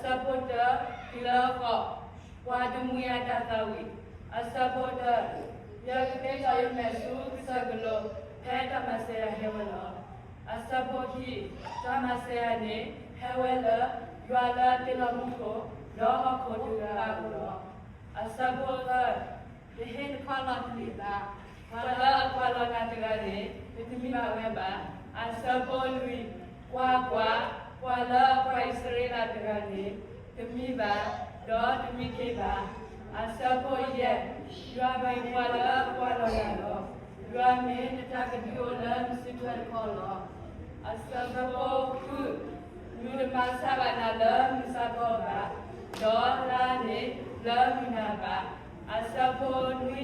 အဆၢဖိတၢ တုၤလၢဃိး, ပှၤတမှံၤအတၢ်သးဝံၣ်. အဆၢဖိတၢ, ယကသ့ထီၣ်ယမဲာ်ဆူကစၢၢ်ကလိၤ ဖဲတၢ်မၤစၢၤယၤဟဲဝဲလီၤ. အဆၢဖိခံ, တၢ်မၤစၢၤယၤန့ၣ် ဟဲဝဲလၢ ယွၤလၢအတ့လီၤမူခိၣ် ဒီးဟီၣ်ခိၣ်တဂၤအအိၣ်လီၤ. အဆၢဖိသၢ, တဟ့ၣ်တခီလီၤတန့ၢ်ဘၣ်. ပှၤလၢအကွၢ်လီၤနၤတဂၤန့ၣ် တမံဘၣ်ဝဲဘၣ်. အဆၢဖိလွံၢ်, ကွၢ်ကွၢ်, ပှၤလၢအကွၢ်အံၣ်စရ့လးတဂၤန့ၣ် တမံဘၣ်, ဒီးတမံခ့ဘၣ်. အဆၢဖိယဲၢ်, ယွၤမ့ၢ်ပှၤလၢအကွၢ်လီၤနၤလီၤ. ယွၤမ့ၢ်နတၢ်ကဒုအိၣ်လၢနစုထွဲတခီလီၤ. အဆၢဖိဃု, မုၢ်တမၤဆါဘၣ်နၤလၢမုၢ်ဆါခီဘၣ်, ဒီးလါန့ၣ်လၢမုၢ်နၤဘၣ်. အဆၢဖိနွံ,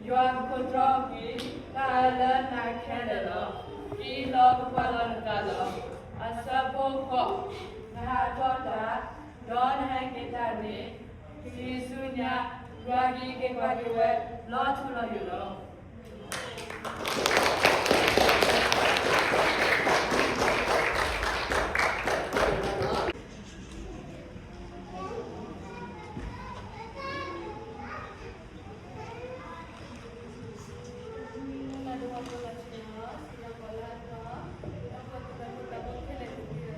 ယွၤကခိးတြီကွံာ် တၢ်အၢလၢနၤခဲလၢာ်လီၤ. ကအံးလီၤကကွၢ်လီၤနသးလီၤ. အဆၢဖိဃိး, နဟးထီၣ်တၢ်, ဒီးနဟဲက့ၤတၢ်န့ၣ် တုၤဆူညါ ယွၤကအံးက့ၤကွၢ်က့ၤဝ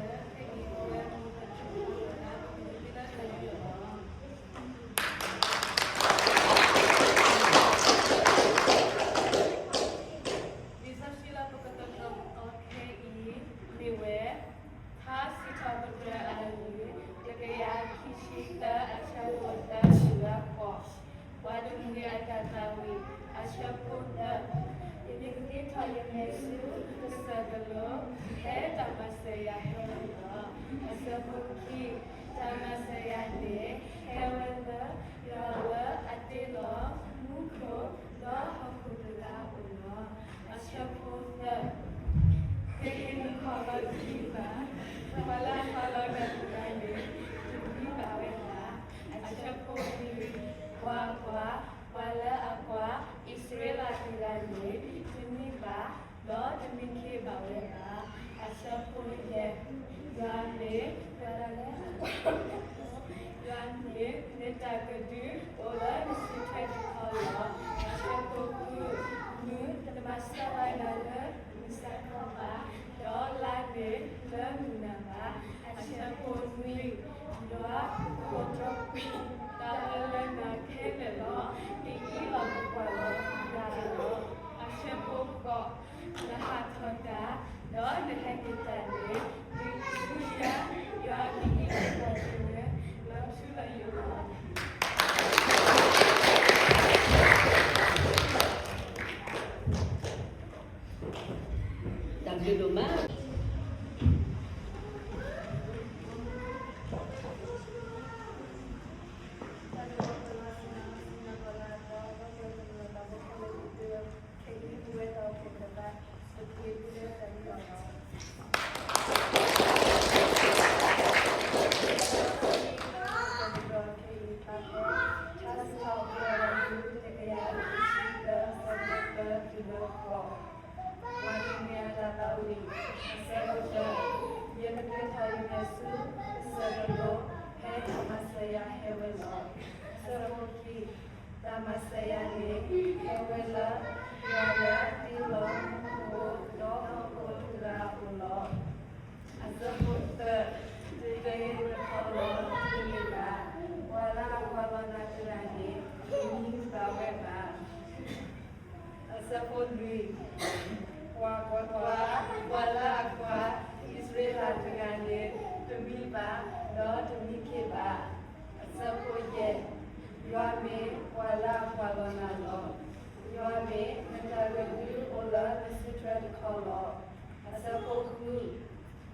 ဲ လီၤထူလီၤယိာ်လီၤ. လံာ်စီဆှံလၢပကသကိး ခဲအံၤ မ့ၢ်ဝဲ ထါစံးထီၣ်ပတြၢၤအကတၢၢ် တကယၤခံဆံသၢ အဆၢဖိတၢ တုၤလၢဃိး, ပှၤတမှံၤအတၢ်သးဝံၣ်. အဆၢဖိတၢ, ယကသ့ထီၣ်ယမဲာ်ဆူကစၢၢ်ကလိၤ ဖဲတၢ်မၤစၢၤယၤဟဲဝဲလီၤ. အဆၢဖိခံ, တၢ်မၤစၢၤယၤန့ၣ် ဟဲဝဲလၢ ယွၤလၢအတ့လီၤမူခိၣ် ဒီးဟီၣ်ခိၣ်တဂၤအအိၣ်လီၤ. အဆၢဖိသၢ, တဟ့ၣ်တခီလီၤတန့ၢ်ဘၣ်. ပှၤလၢအကွၢ်လီၤနၤတဂၤန့ၣ် တမံဘၣ်ဝဲဘၣ်. အဆၢဖိလွံၢ်, ကွၢ်ကွၢ်, ပှၤလၢအကွၢ်အံၣ်စရ့လးတဂၤန့ၣ် တမံဘၣ်, ဒီးတမံခ့ဘၣ်ဝဲဘၣ်. အဆၢဖိယဲၢ်, ယွၤမ့ၢ် ယွၤမ့ၢ်နတၢ်ကဒုအိၣ်လၢနစုထွဲတခီလီၤ. အဆၢဖိဃု, မုၢ်တမၤဆါဘၣ်နၤလၢမုၢ်ဆါခီဘၣ်, ဒီးလါန့ၣ်လၢမုၢ်နၤဘၣ်. အဆၢဖိနွံ, ယွၤကခိးတြီကွံာ် တၢ်အၢလၢနၤခဲလၢာ်လီၤ. ကအံးလီၤကကွၢ်လီၤနသးလီၤ. အဆၢဖိဃိး, နဟးထီၣ်တၢ်, ဒီးနဟဲက့ၤတၢ်န့ၣ် တုၤဆူညါ ယွၤကအံးက့ၤကွၢ်က့ၤဝဲ လီၤထူလီၤယိာ်လီၤ. တၢ်ဘျုးဒိၣ်မး. အဆၢဖိတၢ, ယကသ့ထီၣ်ယမဲာ်ဆူကစၢၢ်ကလိၤ ဖဲတၢ်မၤစၢၤယၤဟဲဝဲလီၤ. အဆၢဖိခံ, တၢ်မၤစၢၤယၤန့ၣ် ဟဲဝဲလၢ ယွၤလၢအတ့လီၤမူခိၣ် ဒီးဟီၣ်ခိၣ်တဂၤအအိၣ်လီၤ. အဆၢဖိသၢ, တဟ့ၣ်တခီလီၤတန့ၢ်ဘၣ်. ပှၤလၢအကွၢ်လီၤနၤတဂၤန့ၣ် တမံဘၣ်ဝဲဘၣ်. အဆၢဖိလွံၢ်, ကွၢ်ကွၢ်, ပှၤလၢအကွၢ်အံၣ်စရ့လးတဂၤန့ၣ် တမံဘၣ် ဒီးတမံခ့ဘၣ်. အဆၢဖိယဲၢ်, ယွၤမ့ၢ်ပှၤလၢအကွၢ်လီၤနၤလီၤ. ယွၤမ့ၢ်နတၢ်ကဒုအိၣ်လၢနစုထွဲတခီလီၤ. အဆၢဖိဃု,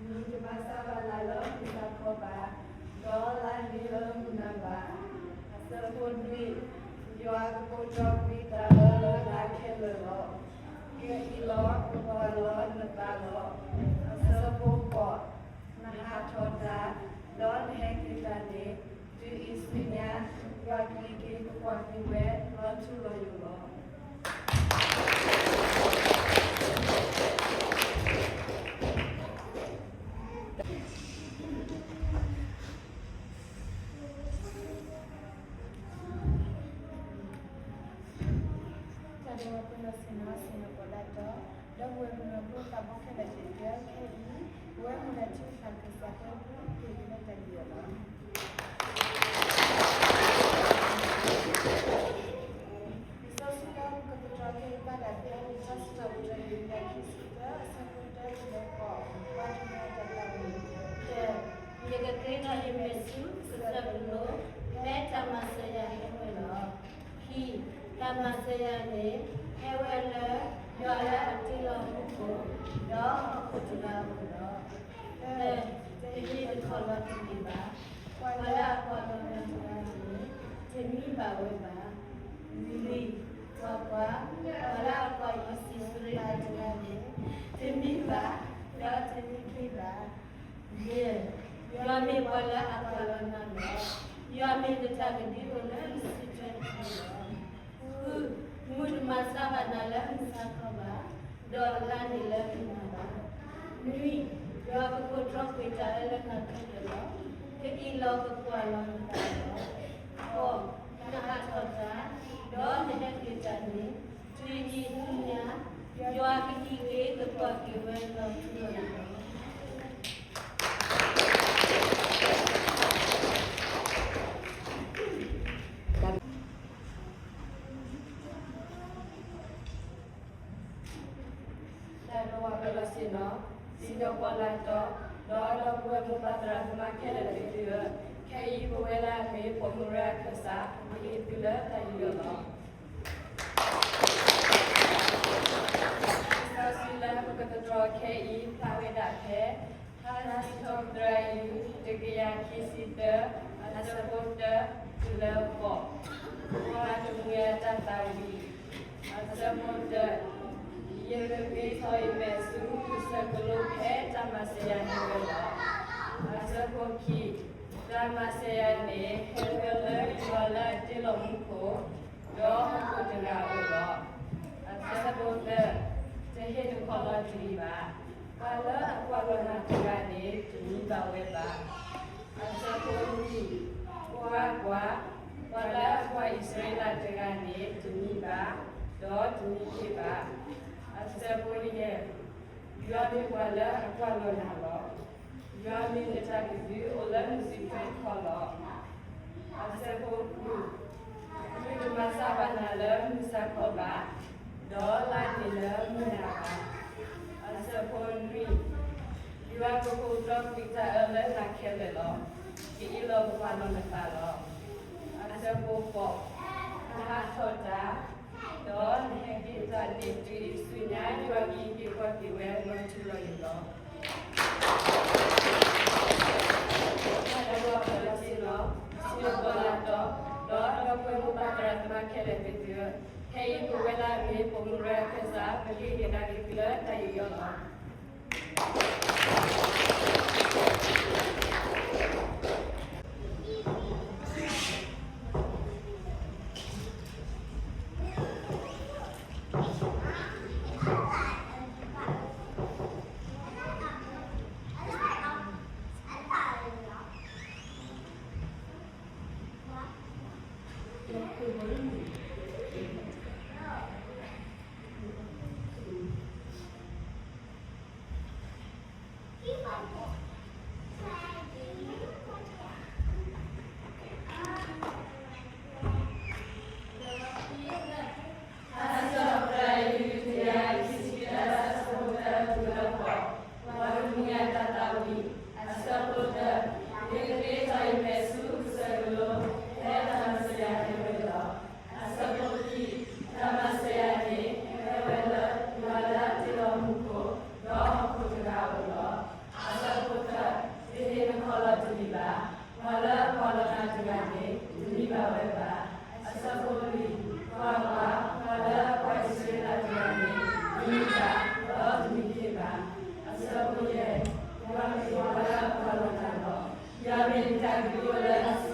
မုၢ်တမၤဆါဘၣ်နၤလၢမုၢ်ဆါခီဘၣ်, ဒီးလါန့ၣ်လၢမုၢ်နၤဘၣ်. အဆၢဖိနွံ, ယွၤကကိးတြီကွံာ်တၢ်အၢလၢနၤခဲလၢာ်လီၤ. ကအံးလီၤကကွၢ်လီၤနသးလီၤ. အဆၢဖိဃိး, နဟးထီၣ်တၢ်, ဒီးနဟဲက့ၤတၢ်န့ၣ် တုၤအံၤဆူညါ ယွၤကအံးက့ၤကကွၢ်က့ၤဝဲ လီၤထူလီၤယိာ်လီၤ. တၢ်ခဲအံၤ ပဝဲမုၢ်နၤထံဆၣ်ကစၢ်သၢဖုက့ၤက့ၤလၢတၢ်ယူးယီၣ်လီၤ. လံာ်စီဆှံလၢပကသတြီၤခဲအံၤ ဘၣ်ဃးဖဲလံာ်စံးထီၣ်ပတြၢၤ ယုၢ်ကယၤခံဆံသၢ အဆၢဖိတၢတုၤလၢဃိး, ပှၤတမှံၤအတၢ်သးဝံၣ်, တၢ, ယကဃ့ထီၣ်ယမဲာ်ဆူကစၢၢ်ကလိ, ဖဲတၢ်မၤစၢၤယၤဟဲဝဲလီၤ. ခံ, တၢ်မၤစၢၤယၤန့ၣ် ဟဲဝဲလၢ ယွၤလၢအတ့လီၤမူခိၣ်, ဒီးဟီၣ်ခိၣ်တဂၤအအိၣ်လီၤ. သၢ, တဟ့ၣ်တခီၣ်လီၤတဂ့ၤဘၣ်. ပှၤလၢအကွၢ်လီၤနၤတဂၤန့ၣ် တမံဘၣ်ဝဲဘၣ်. လွံၢ်, ကွၢ်ကွၢ်, ပှၤလၢအကွၢ်အံၣ်စရ့လးတဂၤန့ၣ် တမံဘၣ်, ဒီးတမံခ့ဘၣ်. ယဲၢ်, ယွၤမ့ၢ်ပှၤလၢအကွၢ်လီၤနၤလီၤ. ယွၤမ့ၢ်နတၢ်ကဒုအိၣ်လၢနစုထွဲတဖၣ်လီၤ. ဃု, မုၢ်တမၤဆါဘၣ်နၤလၢမုၢ်ဆါခီဘၣ်, ဒီးအလါန့ၣ်လၢမုၢ်နၤဘၣ်. နွံ, ယွၤကကိးတြီကွံာ်တၢ်အၢလၢနၤခဲလၢာ်လီၤ. ကအံးလီၤကကွၢ်လီၤနသးလီၤ. ဃိး, နဟးထီၣ်တၢ်, ဒီးနဟဲက့ၤတၢ်န့ၣ် တုၤအံၤဆူညါ, ယွၤကအံးက့ၤကကွၢ်က့ၤဝဲလီၤထူလီၤယိာ်လီၤ. တၢ်ဒိးဝးပလီၢ်ဆ့ၣ်နီၤ, စံၣ်ညီၣ်ကွီၢ်လၢ်တီ, ဒီးဒီပုၢ်ဝဲၢ်မိၢ်ပၢ်သရၣ်သမါခဲလၢာ်သ့ၣ်သုဧၢ, ခဲအံၤပဝဲလၢအမ့ၢ်ပိာ်မုၣ်ရၢအခၢၣ်စး ပကဟ့ၣ်သုလၢတၢ်ယူးယီၣ်လီၤ. လံာ်စီဆှံလၢပကသတြီၤခဲအံၤ ဖျါဝဲဒၣ်ဖဲ ထါစံးထီၣ်ပတြၢၤ အယူၢ် တကယၤခံဆံသၢ, အဆၢဖိတၢ တုၤလၢဃိး, ပှၤတမှံၤအတၢ်သးဝံၣ်, အဆၢဖိတၢ, ယကဃ့ထီၣ်ယမဲာ်ဆူကစၢၢ်ကလိ ဖဲတၢ်မၤစၢၤယၤဟဲဝဲလီၤ. အဆၢဖိခံ, တၢ်မၤစၢၤယၤန့ၣ် ဟဲဝဲလၢယွၤလၢအတ့လီၤမူခိၣ်, ဒီးဟီၣ်ခိၣ်တဂၤအအိၣ်လီၤ. အဆၢဖိသၢ, တဟ့ၣ်တခီၣ်လီၤတဂ့ၤဘၣ်. ပှၤလၢအကွၢ်လီၤနၤတဂၤန့ၣ် တမံဘၣ်ဝဲဘၣ်. အဆၢဖိလွံၢ်, ကွၢ်ကွၢ်, ပှၤလၢအကွၢ်အံၣ်စရ့လးတဂၤန့ၣ် တမံဘၣ်, ဒီးတမံခ့ဘၣ်. အဆၢဖိယဲၢ်, ယွၤမ့ၢ်ပှၤလၢအကွၢ်လီၤနၤလီၤ. ယွၤမ့ၢ်နတၢ်ကဒုအိၣ်လၢနစုထွဲတခီလီၤ. အဆၢဖိဃု, မုၢ်တမၤဆါဘၣ်နၤလၢမုၢ်ဆါခီဘၣ်, ဒီးလါန့ၣ်လၢမုၢ်နၤဘၣ်. အဆၢဖိနွံ, ယွၤကကိးတြီကွံာ်တၢ်အၢလၢနၤခဲလၢာ်လီၤ. ကအံးလီၤကကွၢ်လီၤနသးလီၤ. အဆၢဖိဃိး, နဟးထီၣ်တၢ်, ဒီးနဟဲက့ၤတၢ်န့ၣ် တုၤအံၤဆူညါ ယွၤကအံးက့ၤကွၢ်က့ၤဝဲလီၤထူလီၤယိာ်လီၤ. တၢ်ဒိးဝးပလီၢ်ဆ့ၣ်နီၤ, စံၣ်ညီၣ်ကွီၢ်လၢ်တီ, ဒီးဒီပုၢ်ဝဲၢ်မိၢ်ပၢ်သရၣ်သမါခဲလၢာ်သ့ၣ်သုဧၢ, ခဲအံၤပဝဲဒၣ်မ့ၢ်ပိာ်မုၣ်ရၢအခၢၣ်စး ပကဟ့ၣ်က့ၤတၢ်က့ၤသုလၢတၢ်ယူးယီၣ်လီၤ. ပှၤတမှံၤအတၢ်သးဝံၣ်, အဆၢဖိတၢ, ယကဃ့ထီၣ်ယမဲာ်ဆူကစၢၢ်ကလိ, ဖဲတၢ်မၤစၢၤယၤဟဲဝဲလီၤ. အဆၢဖိခံ, တၢ်မၤစၢၤယၤန့ၣ် ဟဲဝဲလၢ ယွၤလၢအတ့လီၤမူခိၣ်, ဒီးဟီၣ်ခိၣ်တဂၤအအိၣ်လီၤ. အဆၢဖိသၢ, တဟ့ၣ်တခီၣ်လီၤတဂ့ၤဘၣ်. ပှၤလၢအကွၢ်လီၤနၤတဂၤန့ၣ် တမံဘၣ်ဝဲဘၣ်. အဆၢဖိလွံၢ်, ကွၢ်ကွၢ်, ပှၤလၢအကွၢ်အံၣ်စရ့လးတဂၤန့ၣ် တမံဘၣ်, ဒီးတမံခ့ဘၣ်. အဆၢဖိယဲၢ်, ယွၤမ့ၢ်ပှၤလၢအကွၢ်လီၤနၤလီၤ. ယွၤမ့ၢ်နတၢ်ကဒုအိၣ်လၢနစု